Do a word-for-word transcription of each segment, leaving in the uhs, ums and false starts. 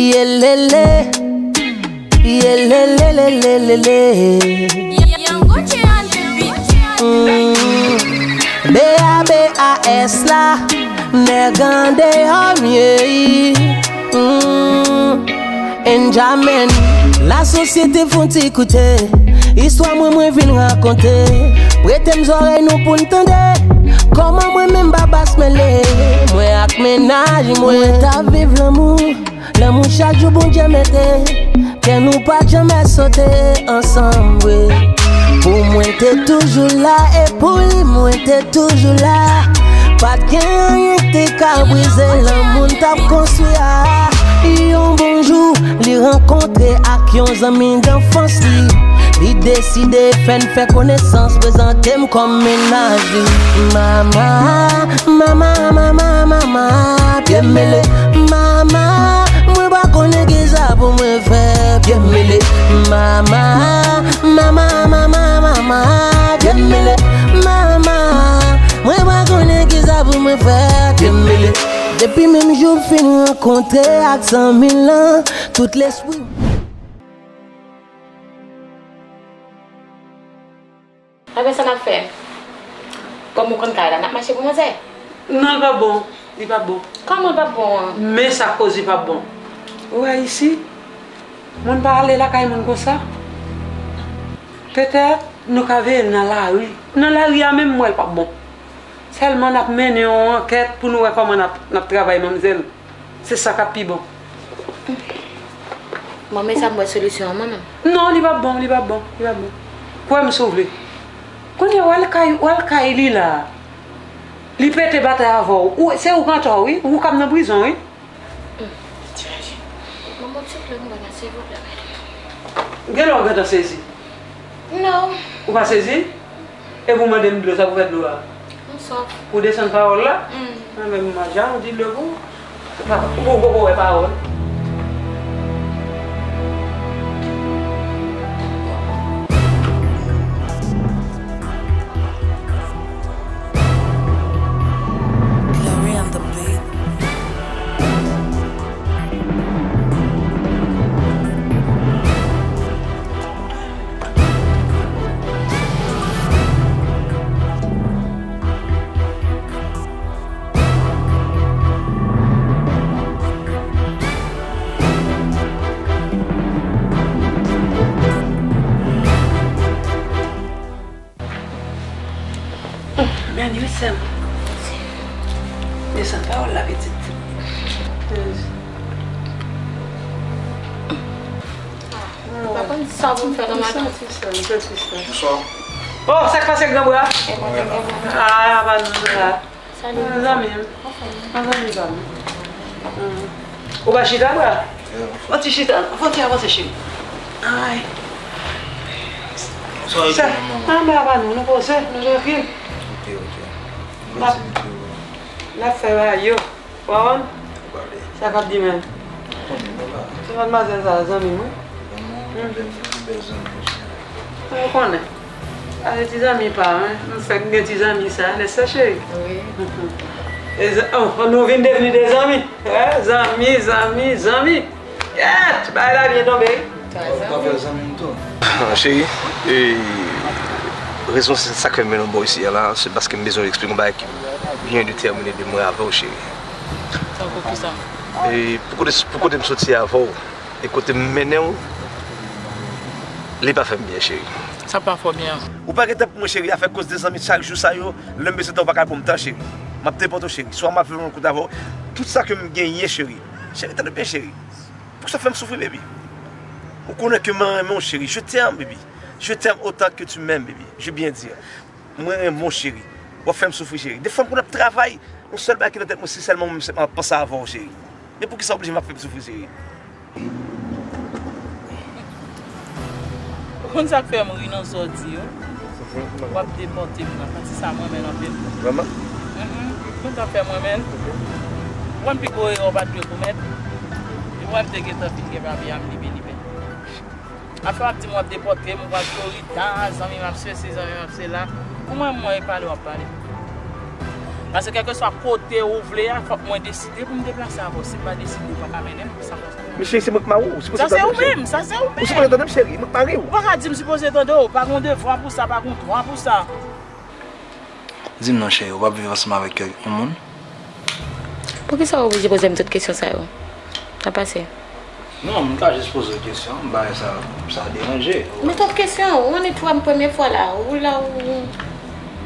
Yelele, yelelelelelele. Young Gucci on the beat. Mm. B A B A S la, nèg andeyò m ye. Mm. Enjamin, lasosyete fon ti koute. Istwa mwen, mwen vin rakonte. Prete m zòrèy nou pou n tande. Kòman mwen menm Babas mele. Mwen ak mennaj mwen, mwen t ap viv lanmou. Lanmou chak jou Bondye mete, kè nou pa t janmè sote ansanm vre. Pou mwen te toujou la, e pou li mwen te toujou la. Pa t gen anyen k te ka brize lanmou n t ap konstwi a. Yon bon jou, li rankontre ak yon zanmi danfans li. Li deside fè n fè konesans, prezante m kòm mennaj li. Mama, mama, mama, mama, pye m mele. Mama, mwen pa konnen kisa pou mwen fè, pye m mele. Mama, mama, mama, mama, pye m mele. Mama, mwen pa konnen kisa pou mwen fè, pye m mele. Depi menm jou m fin rankontre ak zanmi lan, tout lespri. Ebyen, sa n ap fè? Kòm ou konn kay la, n ap mache pou manzè? Non, li p ap bon. Li p ap bon. Kòman l p ap bon an? Men sa k koz li p ap bon. Ou wè isi, moun pa ale lakay moun konsa. Petèt nou ka veye l nan lari. Nan lari a menm, m wè l p ap bon. Sèlman n ap mennen yon ankèt pou nou wè kòman n ap, n ap travay manmzèl. Se sa k ap pi bon. Bon, men sa m wè solisyon an mwen menm. Non, li p ap bon, li p ap bon, li p ap bon. Kwè m si w vle. Kounye a, w al kay, w al kay li la. Li pete batay avè w. Ou, se ou k antò, wi. Ou k ap nan prizon, wi. Manman, souple, m wè la, silvouplè. Gen lè w gentan sezi. Non. Ou pa sezi? Epi w mande m dlo, sa pou fè dlo a? M swaf. Ou desann pawòl la? Mm. Mwen menm, m jan ou di dlo pou ou. Ou poko wè pawòl. Glory on the beat. Men wi, sè m. Desann pawòl la, pitit. Pa konn sa pou m fè nan maten. Bonswa. Oh, sa k pase, gran bra? Ah, pa nou la. Salut. Ah, zanmi m. An zanmi pa m. Hmm. Ou pa chita, bra? Fò ti chita, fò ti avanse, cheri. Ay. Sa, anba pa nou, nou poze, nou trankil. Ok, ok. N ap, n ap fè bagay yo. Ou konprann? Sa k ap di menm? Ti madmwazèl sa a, zanmi m, wi. Ou konnen. Sa se ti zanmi pa mwen. M fèk gen ti zanmi sa, nèspa, cheri? Wi. E zan-, oh, nou vin devni de zanmi. Wè, zanmi, zanmi, zanmi. Yèt! Bagay la byen tonbe, wi. Ou ka fè zanmi m tou. Cheri, e, rezon se sa k fè m mennen w bò isi a la, se paske m bezwen eksplike yon bagay ki byen detèmine de mwen avè w, cheri. Tankou kisa? E pou kote, pou kote m soti avè w, e kote m mennen w, li pa fè m byen, cheri. Sa pa fè w byen? Ou pa gen tan pou mwen, cheri, afè koz de zanmi chak jou sa yo, lè m bezwen tan ou pa ka pou m tan, cheri. M ap depote w, cheri. Swa m ap fè yon kout avè w. Tout sa ke m genyen, cheri. Cheri, tande byen, cheri. Poukisa w fè m soufri, baby? Ou konnen ke mwen renmen w, cheri. Je t'aime, baby. Je t'aime autant que tu m'aimes, baby. Je bien dire. Mwen renmen w, cheri. W ap fè m soufri, cheri. Defwa m konn ap travay. Yon sèl bagay ki nan tèt mwen, se sèlman mwen menm, se m ap panse avè w, cheri. Men poukisa w oblije m ap fè m soufri, cheri? Ou konn sa k fè m ri nan sa w di yo? W ap depòte m nan. Pati sa m renmen l anpil. Vrèman? Mhm. Ou konn sa k fè m renmen l? Ou konn pi gwo erè w pa t dwe komèt? Epi w wè m te gentan fin gen papye a m libe libe. Afè w ap di m w ap depòte m, ou pral Florida, zanmi m ap sesi, zanmi m ap sela. Pou mwen, mwen e pale w ap pale. Paske kèlkeswa kote ou vle a, fòk mwen deside pou m deplase avè w. Si m pa deside, ou pa ka mennen m, sa fè sa. Men cheri, se mwen k mari w. Ou sipoze tande m, cheri. Sa se ou menm, sa se ou menm. Ou sipoze tande m, cheri. Mwen k mari w. Ou pa ka di m sipoze tande w. Pa gon devwa pou sa, pa gon dwa pou sa. Di m non, cheri, ou p ap viv ansanm avèk yon moun? Poukisa w oblije poze m tout kesyon sa yo? Sa pase? Non, m ta jis poze w kesyon, bagay sa, sa deranje. Men twòp kesyon, ou annik wè m premye fwa la, ou la, ou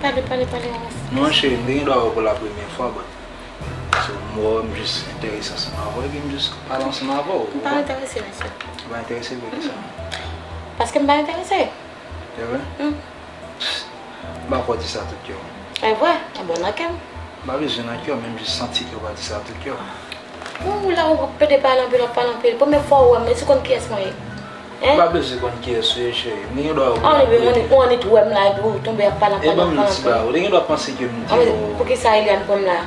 pale, pale, pale. Non, cheri, m te gen dwa wè w pou la premye fwa, but, so, m wè w, m jis enterese ansanm avè w, epi m jis pale ansanm avè w, ou konprann? M pa enterese, mesye. Ou pa enterese, poukisa? Paske m pa enterese. Se vre? M pa kwè w di sa tout kè w. E vre, e bon nan kè m. M pa bezwen nan kè w, men m jis santi ke w pa di sa tout kè w. Ou la, ou pede pale anpil, w ap pale anpil. Premye fwa ou wè m, èske ou konn kiyès mwen ye? Hein? M pa bezwen konn kiyès ou ye, cheri. M gen dwa wè w pou la premye fwa. Ou annik wè m la, epi ou tonbe ap pale anpil, ap pale anpil. E ban m yon ti bagay. Ou te gen dwa panse ke m te... Poukisa Eliane pran m la?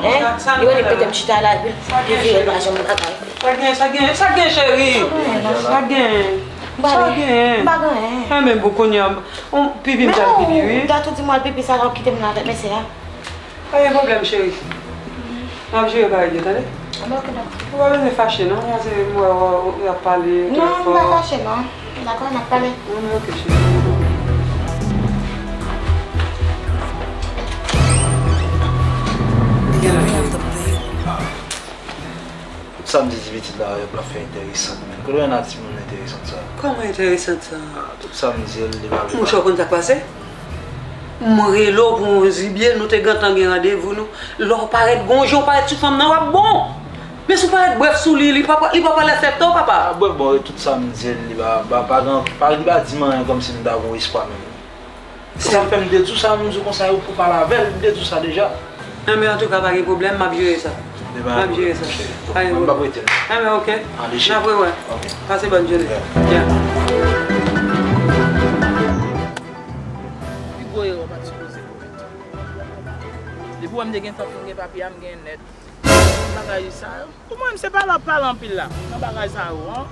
Hein? Li wè li pete m chita la, epi li vire l pa janm bagay. Sa gen, sa gen, sa gen, cheri. Sa gen, sa gen. M pa gen. Enben, bon, kounye a, on, pipi m pral pipi, wi. Ou ta tou di m al pipi sa la, ou kite m la avèk mesye a. Pa gen pwoblèm, cheri. N ap jere bagay yo, tande? Anben, ok, dakò. Ou pa bezwen fache, non? Paske m wè w ap pale twò fò. Non, m pa fache, non. Dakò, n ap pale. Anben, ok, cheri. Gen la, cheri. Tout sa m di ti pitit la, yo p ap fè enteresant, men. Kote w jwenn a timoun enteresant sa? Kòman enteresant sa? Ah, tout sa m di l, li pa vle. Monchè, w konn sa k pase? M rele w pou yon zibye, nou te gentan gen randevou nou. Lè w parèt, gon jan w parèt sou fanm nan, w ap bon. Men si w parèt brèf sou li, li pa, li pa pral aksepte w, papa. Ah, brèf, bon, tout sa m di l, li pa, pa, pa gen, pa, li pa di m anyen kòmsi m ta gen espwa menm. Sa fè m te di w sa, m di w konsa, ou pou pale avè l, m te di w sa deja. Enben, antouka, pa gen pwoblèm, m ap jere sa. M ap jere sa. Pa gen pwoblèm. Enben, ok. N ap rewè. Pase bòn jounen. Yeah. Pi gwo erè w pa t sipoze komèt. Depi w wè m te gentan fin gen papye a, m gen nèt. Bagay sa yo. Pou mwen, se pale w ap pale anpil la, nan bagay sa yo, an.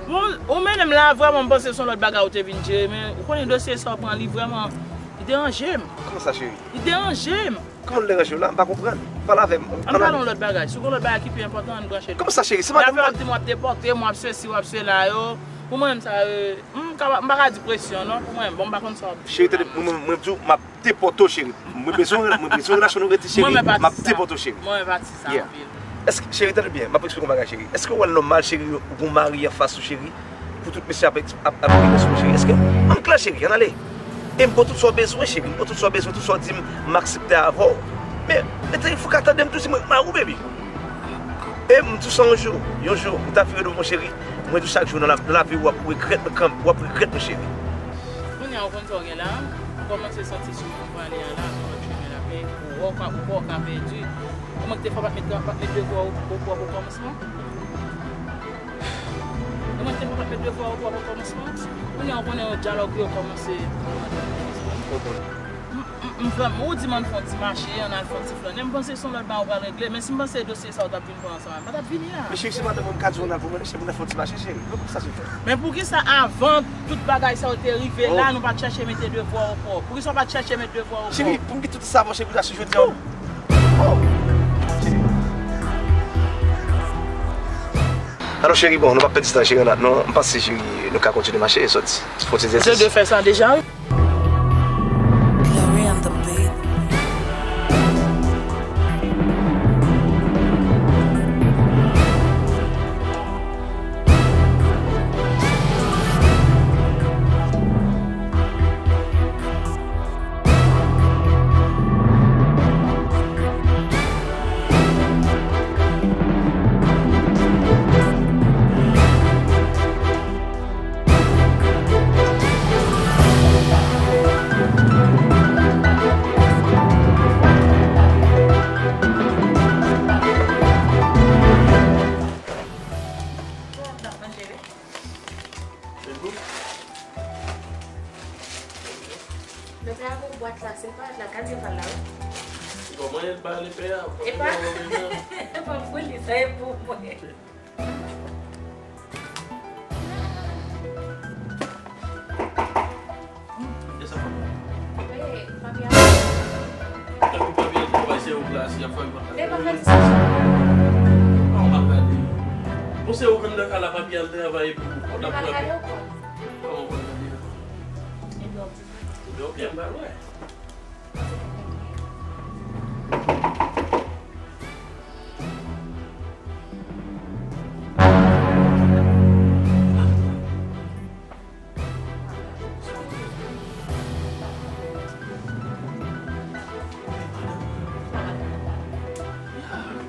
Bon, ou mennen m la, vrèman, m panse se yon lòt bagay ou te vin jere, men ou konnen dosye sa w pran, li vrèman, li deranje m. Kòman sa, cheri? Li deranje m. Kòman l deranje w la? M pa konprann. Pale avè m. Ann pale yon lòt bagay. Si w gen yon lòt bagay ki pi enpòtan, ann branche. Kòman sa, cheri? Se madanm mwen. Lè w ap di m w ap depòte, m w ap sesi, w ap sela yo. Pou mwen, menm sa yo, m ka, m pa ka di presyon, non, pou mwen. Bon, m pa konn sa w ap di. Cheri, tande, mwen, mwen, mwen di w, m ap depòte w, cheri. Mwen bezwen, mwen bezwen relasyon nou rete, cheri. M ap depòte w, cheri. Mwen, mwen pati sa anpil. Èske, cheri, tande byen, m ap eksplike w yon bagay, cheri. Èske w wè l nòmal, cheri, ou gon mari anfas ou, cheri? Pou tout mesye ap, ap, ap rive sou ou, cheri. Èske, ann klè, cheri, ann ale. E m ba w tout sa w bezwen, cheri. M ba w tout sa w bezwen, tout sa w di m, m aksepte avè w. Men, men, fò w ka tande m tou, se mwen k mari w, baby. E m di w sa yon jou, yon jou, m ta vire do pou w, cheri. Mwen di w chak jou nan la, nan lavi w ap regrèt, men kanmenm, w ap regrèt, mon cheri. Kounye a, ou konn sa w gen la, ou kòmanse santi si w konn pale a la, ou konn chemen la, men ou wè w ka, ou wè w ka pèdi. Ou manke te fè w pa t met, pa t met devwa w, w, w, w, okòmansman. Ou manke te fè w pa t met devwa w, w, w, okòmansman. Kounye a, ou konnen yon dyalòg yo kòmanse. M, m, m vrèman, ou di m ann fè yon ti mache, ann al fè yon ti flannen, m panse se yon lòt bagay ou pral regle, men si m panse dosye sa ou t ap vin pran ansanm avè m, m pa t ap vini a. Men cheri, se madanm mwen, m ka di w ann al pwomennen, cheri, mwen fè yon ti mache, cheri. Poukisa se fè? Men poukisa avan tout bagay sa yo te rive la, nou pa t chèche mete devwa w okò? Poukisa w pa t chèche mete devwa w okò? Cheri, pou m kite tout sa avè w, cheri, pou ta sou jodi a. Oh! Cheri. Alò, cheri, bon, nou p ap pèdi tan, cheri, non, m panse, cheri, nou ka kontinye mache, sòti. Fè yon ti egzèsis. Zè de fè sa deja, wi. Glory on the beat. Lepè a gon bwat la, se l pa la, gade lepè la, wi. Bon, mwen, e pa lepè a, e pa, e pa pou li, sa e pou mwen. E sa pa bon. Wi, papye a. Epi papye a, Y ap fè l pa gade. Depi fè ti sa. Kòman w p ap gade? Bon, se ou anndan kay la, pa byen al travay epi ou konn ap frape. Kòman w p ap gade a? Epi w ap di sa. Epi w ap byen, m pral wè.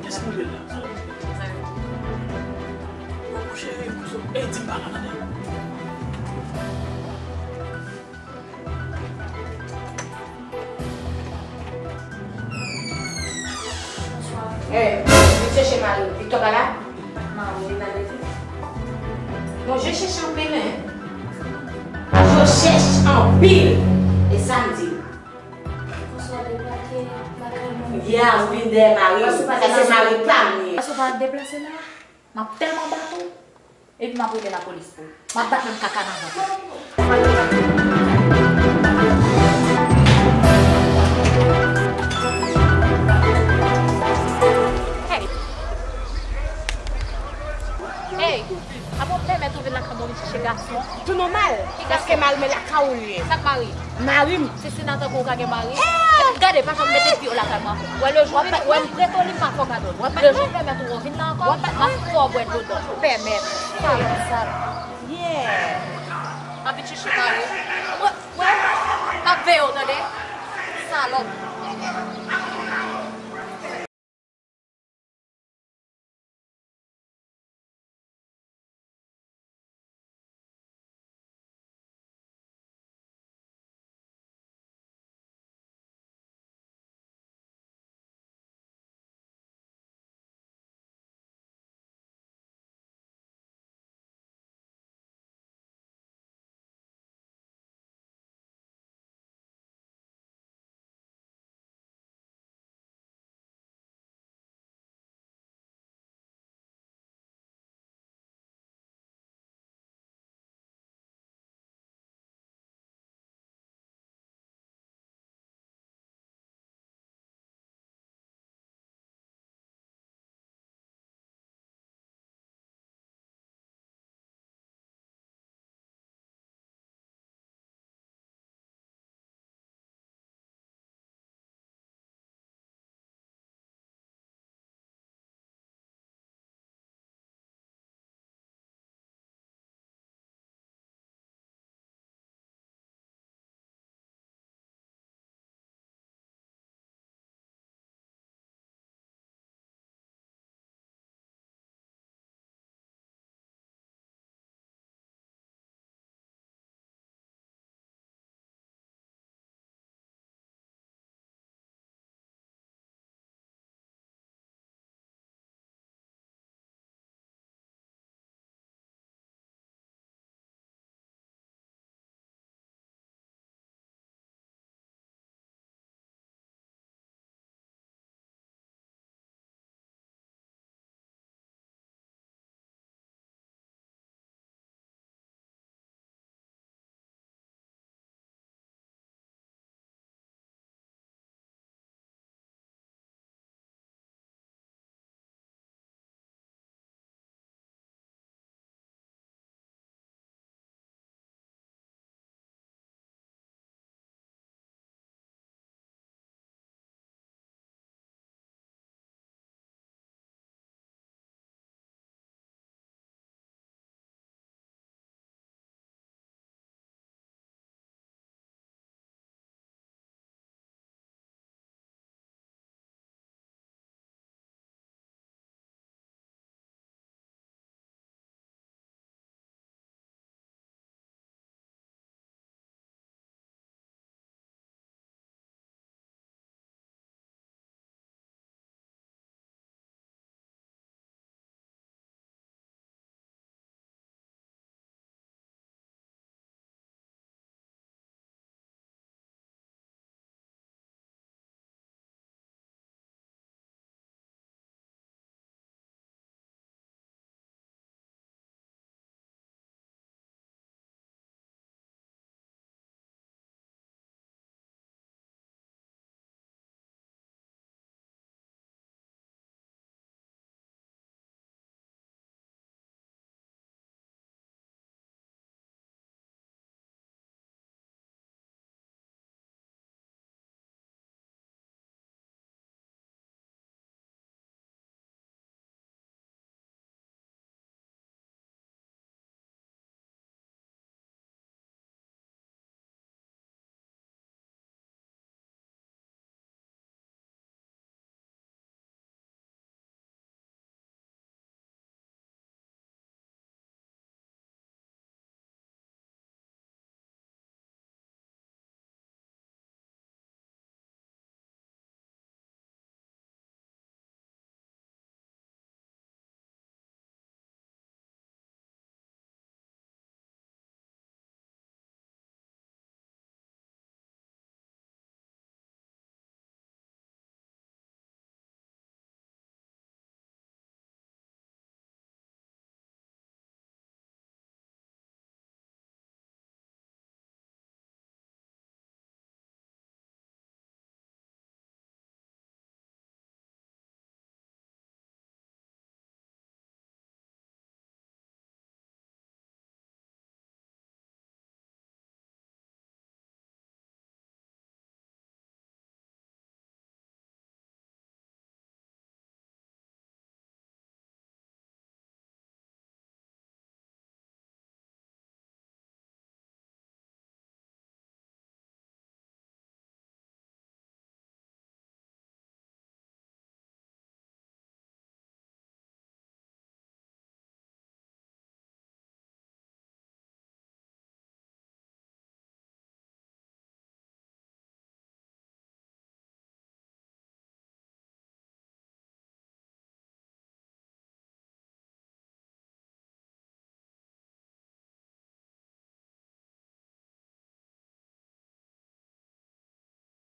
Kiyès ki moute la? Ey, di m pa la, tande. Eh, vin chèche mari w. Victor pa la? Mari w, li pa rete? Bon, je chèche anpil, hein. Je chèche anpil. E sa m di w. François deplake lakay mwen. Yeah, m vin dèyè mari w. Paske se mari pa m li ye. Paske w pa deplase la. M ap tèlman bat ou. Epi m ap rele lapolis pou ou. M ap bat menm kaka nan vant ou. Hey! Hey! Apa w pèmèt ou vin lakay mwen vin chèche gason? Tou nòmal. Ki gason? Paske mari m lakay ou li ye. Sa k mari? Mari m. Se senatè pou ou ka gen mari? Eh! Gade, pa janm mete pye w lakay mwen ankò. Wè lejou w pèmèt mwen. Wè m prete w li, m pa fè w kado. Lejou w pèmèt ou vin la ankò, m ap fè w bwè dlo dòt. Pèmèt. Salòp, salòp. Yeah. M ap vin chèche mari. Wè, wè, m ap veye w, tande? Salòp.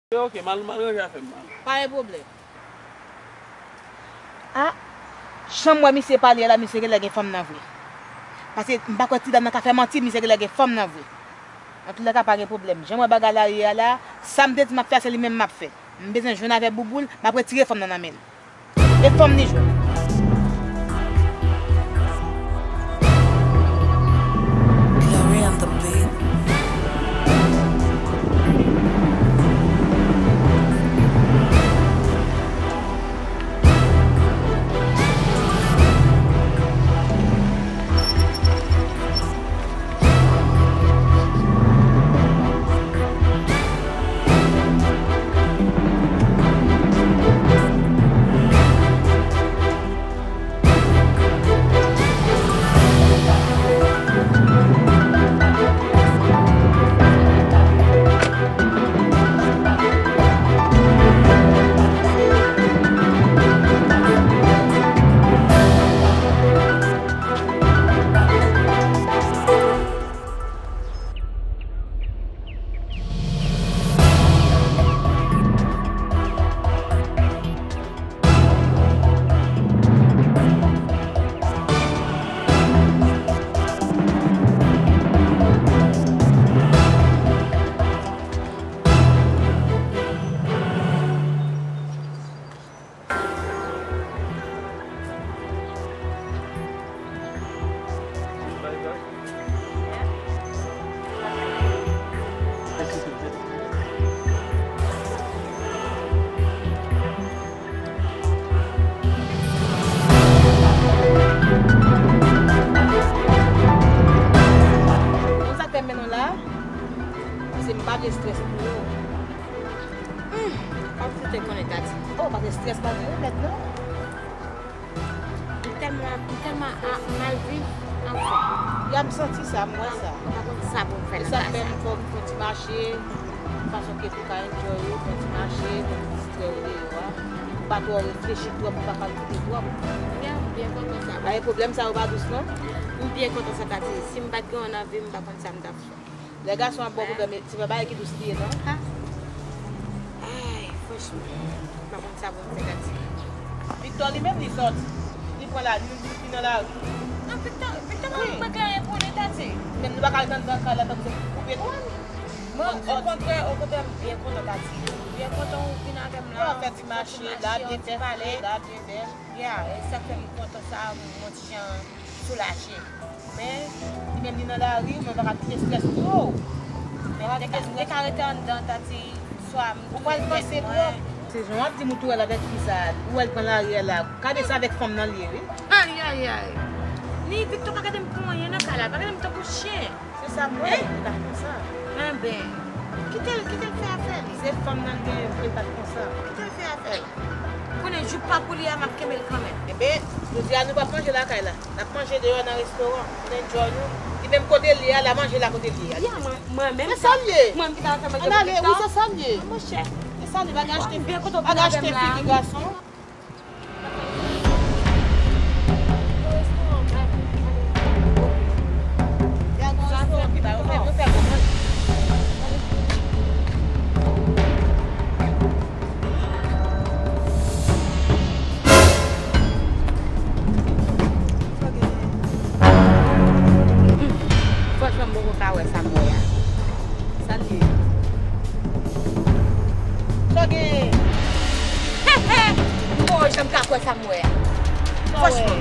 Ok, m al, m al ranje afè m nan. Pa gen pwoblèm. A, jan m wè misye pale a la, misye genlè gen fanm nan vre. Paske m pa kwè ti dam nan ka fè manti, misye genlè gen fanm nan vre. Antoulèka, pa gen pwoblèm. Jan m wè bagay la ye a la, sa m te di m ap fè a, se li menm m ap fè. M bezwen jwenn avè Bouboul, m ap retire fanm nan nan men l. E fanm li jwenn. Konn sa k fè m mennen w la? Paske m pa vle estrès pou ou. Hmm, kòmsi te konnen Tati. Oh, paske estrès pa gen remèd, non. M tèlman, m tèlman a, mal viv anfen. Ya, m santi sa, m wè sa. M pa konn sa pou m fè nan kay sa. E sa fè m fè, m fè ti mache, fason ke pou ka enjoy ou, fè ti mache, pou distrè ou deyò a. Ou pa twò reflechi twòp, ou pa kalkile twòp. Ya, m byen kontan sa. Ay, pwoblèm sa yo pa dous, non? M byen kontan sa, Tati. Si m pa t gen w nan vi m, m pa konn sa m t ap fè. Lè gason ap ba w pwoblèm, se pa bagay ki dous li ye, non. Ha. Ay, franchman, m pa konn sa pou m fè, Tati. Victor, li menm, li sòti. Li pran la, li, li, li nan lari. Non, Victor, Victor pa mwen gen anyen pou li, Tati. Menm nou pa ka al nan, nan kay la, tankou se pou koupe tou. Mwen, okontrè, okontrè, m byen kontan, Tati. M byen kontan ou vin avè m la. Fè ti mache, la, byen fè, la, byen fè. Ya, e sa fè m kontan sa, m yon ti jan soulaje. Men, li menm li nan lari, mwen pa ka kite estrès pou ou. Men, m te ka, m te ka rete anndan, Tati, swa m touye tèt mwen. Se jan w ap di m ou tou wè l avèk fi sa, ou wè l pran lari a la. Gade sa avèk fanm nan l ye, wi. Ayayay. Ni Victor pa gade m pou anyen nan kay la, pa gade m tankou chen. Se sa m wè, li pa konsa. Enben, kite l, kite l fè afè li. Se fanm nan l genyen vre, li pa t konsa. Kite l fè afè l. Konnen jou pa pou li a, m ap kenbe l kanmenm. Enben, jodi a nou p ap manje lakay la. N ap manje deyò nan restoran. Nou enjoy nou. Li menm kote l ye a, l a manje la kote l ye a. Ya, mwen, mwen menm. Se sa l ye. Mwen menm ki ta fè manje pou Victor. Ann ale, wi, se sa l ye. Monchè. Se sa l ye, pa gen achte fi, pa gen achte fi ki gason. Franchman, m poko ka wè sa m wè a. Sa l ye? Sa w genyen? M poko janm ka kwè sa m wè a. Franchman.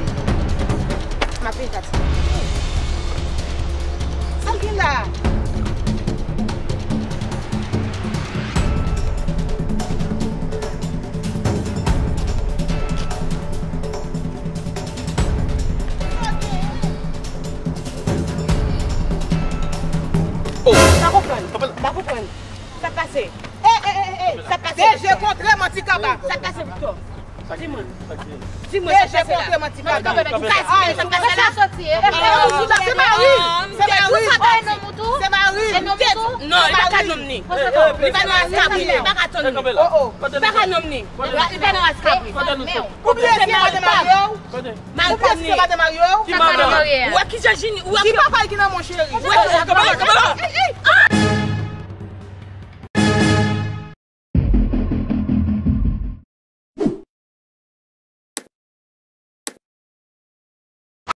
M ap vin Tati. Sa l gen la? Oh. M pa konprann. M pa konprann. Sa k pase? Ey, ey, ey, ey. Sa k pase? De je kontre manti kaba. Sa k pase, Victor? Di mwen. Di mwen sa k pase la. De je kontre manti kaba. Ou ka esplike sa k pase la? Se mari. Se mari. Se mari. Non, li pa ka nonm ni. Li pa nan ras kabri. Li pa ka tann ni. Li pa ka nonm ni. Li pa nan ras kabri. Ou bliye si mwen te marye w? Ou bliye si se pa te marye w? Ou wè kijan Jini, ou wè ki papa ki nan men w, cheri. Ou wè ki... Kanpe la, kanpe la.